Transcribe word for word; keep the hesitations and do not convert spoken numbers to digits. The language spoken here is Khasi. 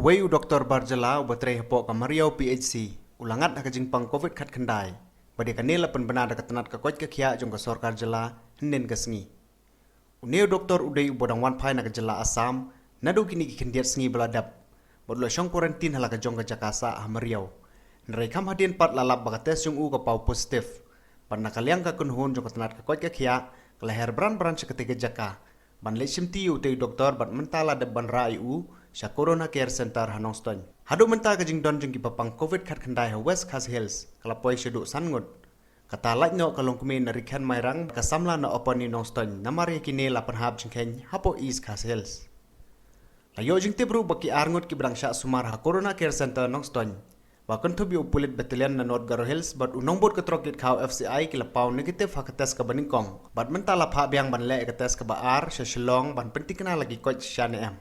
Wei u doktor bar jylla uba trei hapoh ka Mariaw P H C u la ngat ha ka jingpang covid khatkhyndai, ba dei kane la pynbna da ka tnat ka koit ka khiah jong ka sorkar jylla hynnin ka sngi. Une u doktor u dei uba dang wan phai na ka jylla Assam naduh kine ki khyndiat sngi ba la dep, bad u la shong quarantine ha la ka jong ka jaka sah ha Mariaw. Hynrei kham hadien pat la lap ba ka test jong u ka paw positive, bad na ka liang ka kynhun jong ka tnat ka koit ka khiah ka la her bran bran sha katei ka jaka ban leit shimti ïa utei u doktor, bad mynta la dep ban rah ïa u sha Corona Care Center ha Nongstoiñ. Haduh mynta ka jingdon jong kiba pang covid khatkhyndai ha West Khasi Hills ka la poi shaduh san ngut. Kata lait noh ka longkmie na Rikhen Mairang, ka samla na Oponi Nongstoiñ, namar ïa kine la pynhap jingkheiñ hapoh East Khasi Hills. La ïoh jingtip ruh ba ki ar ngut kiba dang shah sumar ha Corona Care Center Nongstoiñ, ba kynthup ïa u pulit battalion na North Garo Hills bad u nongbud ka trok kit khaw F C I, ki la paw negative ha ka test kaba nyngkong, bad mynta la phah biang ban leh ïa ka test kaba ar sha Shillong ban pyntikna la ki koit shisha ne em.